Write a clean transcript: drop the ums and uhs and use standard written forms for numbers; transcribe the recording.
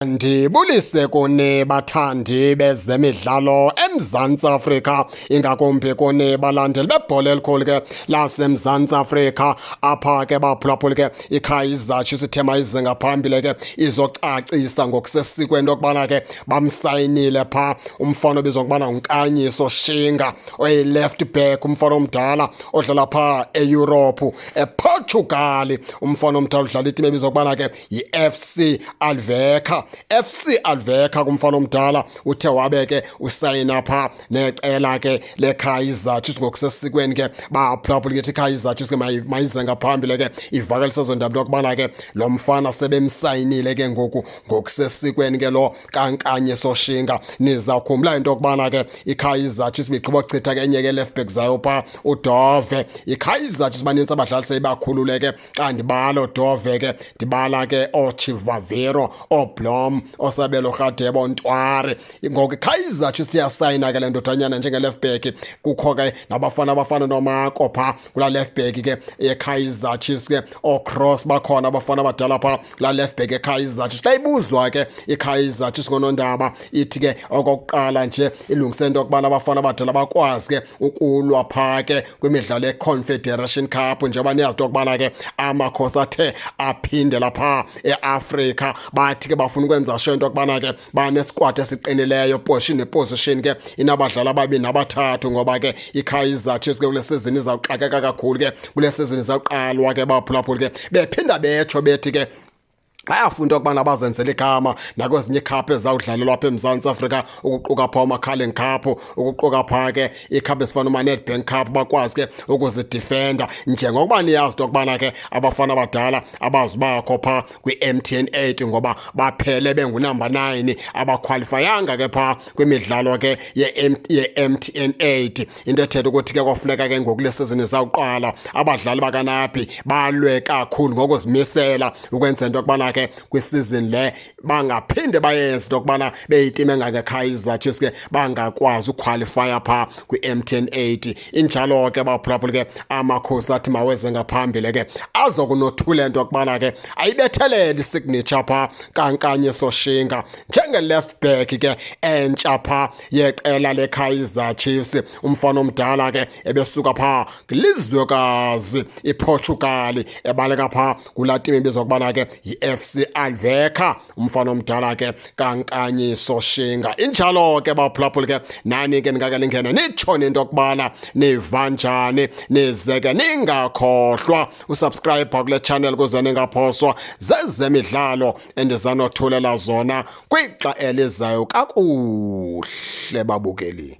Ndibulise kuni bathandi bezemidlalo eMzantsi Afrika, ingakumbi kuni balandeli bebhola elikhulu ke laseMzantsi Afrika. Apha ke baphulaphuli ke iKaizer Chiefs ithe mayize ngaphambili ke izocacisa ngokusesikweni into yokubana ke bamsayinile phaa umfana obizwa ngokubana nguNkanyiso Shinga, oyi-left back, umfana omdala odlala phaa eYurophu, ePortugal. Umfana omdala udlala itim ebizwa ngokubana ke yi-FC Alverca, FC Alverca. Kumfana omdala uthe wabe ke usayina phaa neqela ke leKaizer Chiefs ngokusesikweni ke baphulaphula ke. IKaizer Chiefs ke mayize ngaphambili ke ivakalisa ezo ndaba yokubana ke lo mfana sebemsayinile ke ngoku ngokusesikweni ke lo kaNkanyiso Shinga. Nizawukhumbula into yokubana ke iKaizer Chiefs bigqiba uchitha ke enye ke left back zayo phaa, uDove. IKaizer Chiefs banintsi abadlali seyibakhulule ke. Xa ndibala oDove ke, ndibala ke ooChivaviro, ooBlom, oSabelo Rhadebe, Ntwari. Ngoku iKaizer Chiefs iyasayina ke le ndodanyana njenge-left back. Kukho ke nabafana abafana noMako phaa kulaa left back ke yeKaizer Chiefs ke, ooCross, bakhona abafana abadala phaa kulaa left back yeKaizer Chiefs. Xa ibuzwa ke iKaizer Chiefs ngonondaba, ithi ke okokuqala nje ilungise into yokubana abafana abadala bakwazi ke ukulwa phaa ke kwimidlalo ye-Confederation Cup, njengoba niyazi into yokubana ke Amakhosi athe aphindela phaa eAfrika. Bathi ke bafuna ukwenza sure into yokubana ke banesquad esiqinileyo, position neposition ke inabadlali ababini nabathathu, ngoba ke iKaizer Chiefs ke kule season izawuxakeka kakhulu ke, kule season izawuqalwa ke baphulaphuli ke. Bephinda betsho bethi ke bayafuna ukubana bazenzele igama nakwezinye iikhaphu ezizawudlalelwa apha eMzantsi Afrika, ukuquka phaa umaCarling Cup, ukuquka phaa ke iikhaphu ezifana nomaNedbank Cup, bakwazi ke ukuzidifenda, njengokuba niyazi into yokubana ke abafana abadala abazubakho phaa kwi-MTN 8 ngoba baphele bengunumber 9, abakhwalifayanga ke phaa kwimidlalo ke ye-MTN 8. Into ethetha ukuthi ke kofuneka ke ngoku kule season izawuqala abadlali bakanapi balwe kakhulu ngokuzimisela ukwenza into yokubana ke kwisizini le bangaphinde bayenze into yokubana beyitim engangeKaizer Chiefs ke bangakwazi ukhwalifaya phaa kwi-MTN 8. Injalo ke baphulaphula ke, Amakhosi athi maweze ngaphambili ke azokunothula into yokubana ke ayibethelele isignature phaa kaNkanyiso Shinga njenge-left back ke entsha phaa yeqela leKaizer Chiefs. Umfana omdala ke ebesuka phaa kwilizwekazi iPortugal, ebaleka phaa kulaa tim ebizwa ukubana ke yi-FC Alverca, umfana omdala ke kaNkanyiso Shinga. Injalo ke baphulaphula ke, nani ke ningake ningene nitsho into yokubana niva njani, nize ke ningakhohlwa usubscribe kule channel kuze ningaphoswa zezemidlalo endizanothulela zona kwixa elizayo. Kakuhle babukeli.